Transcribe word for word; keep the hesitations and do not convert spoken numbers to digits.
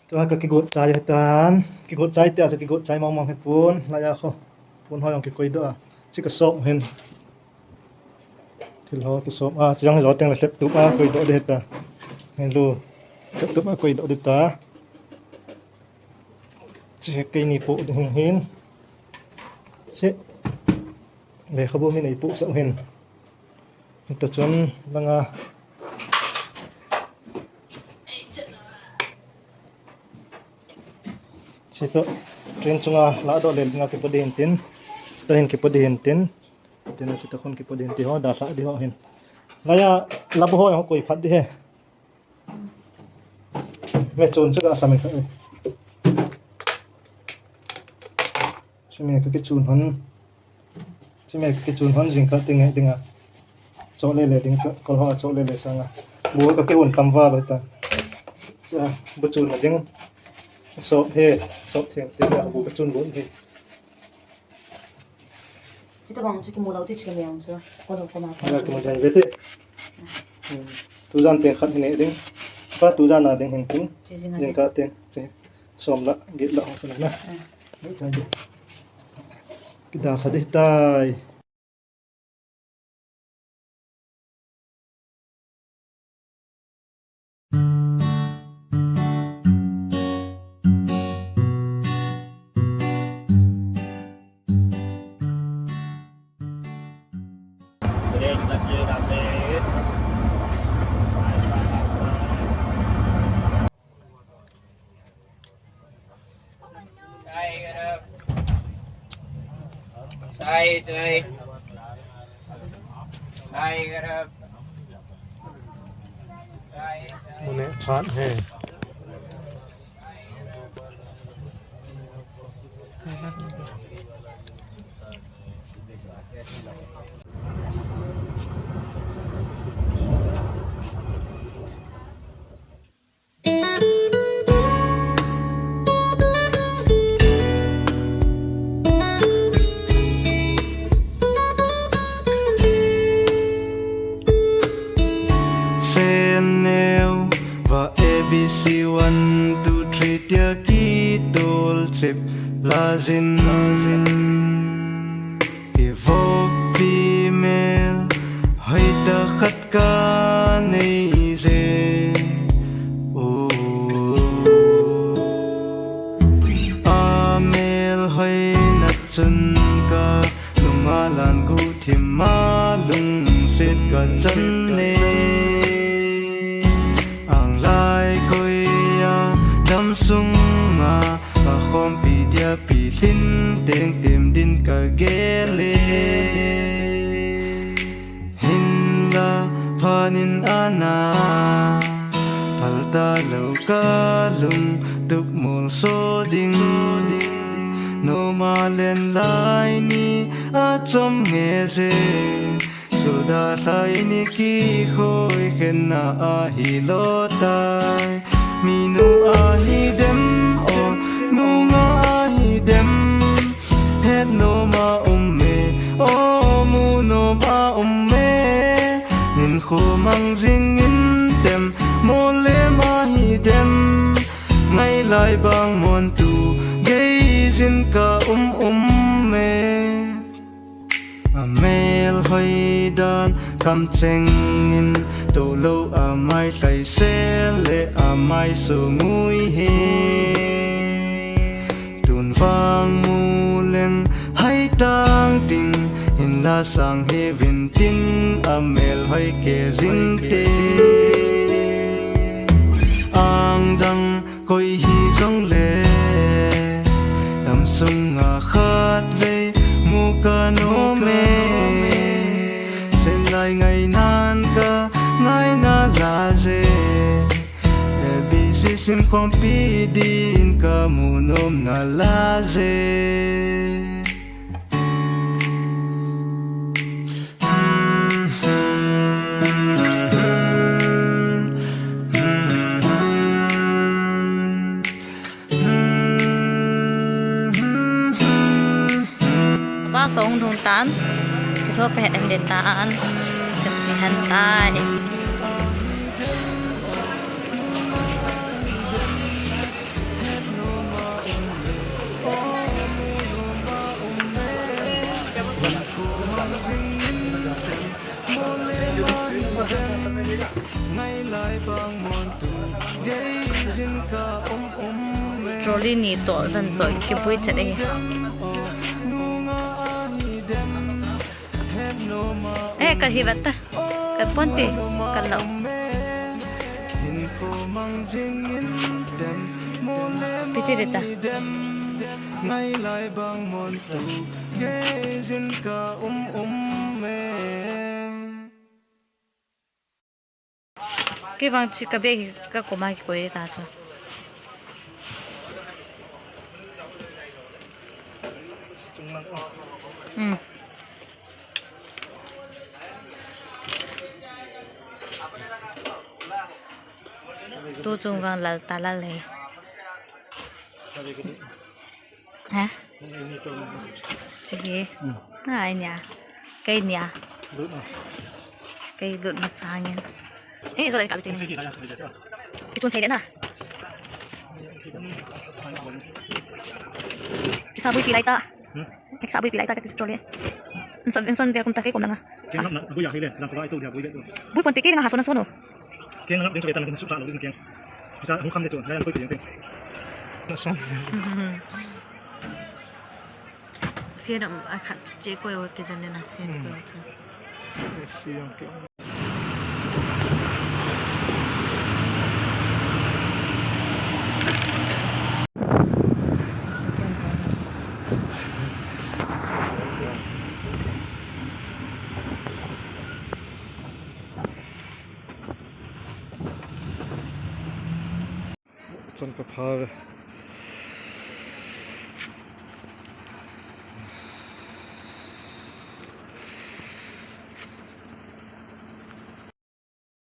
Tua ka kigot chai hitan, kigot chai tia chu kigot chai mong mong hi pon, laiya kho. Pon ho jong kikoi doh a. Chi ka sop hin. Thil ho kisop a, chi jong hi jo teng le laptop a koi doh ding hita. Hello. Laptop a koi doh ding ta. Chi keini po ding hin. Chi. Lekhabu min ei po sa hin. Hita chun langa. Chito, train chunga ladoh lel dinga kipo ding tin. Tahin kipo ding tin. Tin chito khun kipo ding ti ho, dalha di ho hin. Laiya, labu ho jong koi phat di he. Me chun chu ka sa me ka. Chu me ka kichun hon. Chu me ka kichun hon jingkah teng ngai dinga. Chole le ding ka, kol ho a chole le sanga. Bu ka kihon tam val ta. Cha, bu chun na ding. Sop he, sop theng te ka bu ka chun gon he. Chuti bang chu kimu lou ti chu kimu jong chu. Ko lou ko ma ko. Ala kimu jong ve te. Hmm. Tujan teng khat hi ne ding. Ka tujan a ding hin tin. Chi jing a ding. Jingkah teng. Chi. Som la, get la ho chu na. Ah. Ni chang ding. Kida sa ding tai. Mune phat he. Sen neo va A B C one two three tia kitol chep la jin. Ivop pi mel hoi ta khat ka nei je. Oh. A mel hoi na chun ka lunga lan gu thim a lungset ka chan nei. Ang lai koi a dam sung a, a khompi dia pi lhin teng tem din ka gel e. Hinla phanin ana, phal ta lou ka lungtup molso ding. Noma len lai ni a chom nge je. Chu dalha ni kikhoi khen na ahi lou tai. Minu ahi dem o, nunga ahi dem. Het nom a um e, o mu nom a um e. Nin khu mang jing in tem, mo le ma hi dem. Ngai lai bang mon tu, gei jin ka um um e. A mel hoi dan kam cheng in, to lo a mai hlai sel le a mai sungui hi. Tun vang mu leng hai tang ting, hinla sang hi vin tin a mel hoi ke jin te. Ang dang koi hi jong le, dam sunga khat vei mu ka nom e. Sen lai ngai nan ka ngai na la je. A B C sim khompi din ka mu nom na la je. Ba song dung tan. Ti so ka het em den tan. Ka chi han tai. Trolley ni toh, van toh, kibui chat ahi. Eh, ka hi vat ta. Ka pon ti, ka lo. Piti rita. Kei vang chi ka bag hi ka koma kikoi ta chu. Hmm. Tu chung vang lal ta lal le. Ha? Chi hi. Hmm. Ai nia. Kei nia. Lut na. Kei lut na sangin. Eh, so ka chi ni. Kichun thei le na. Kisa bui pi lai ta. Hmm? Kisa bui pi lai ta ka ti trolley. Inson, inson dia kum ta kei kum na nga. Kei na, na, bui ya hi le, na ko ai to dia bui le. Bui pon te kei nga ha so na so no. Keng nang ding chu le tan kum su ta lo ding keng. Sa hung kham le chu, na yang koi keng keng. Na song. Fian a khat che koi o ke jan le na fian koi o chu. Yes, yang keng. Chan ka pha ve.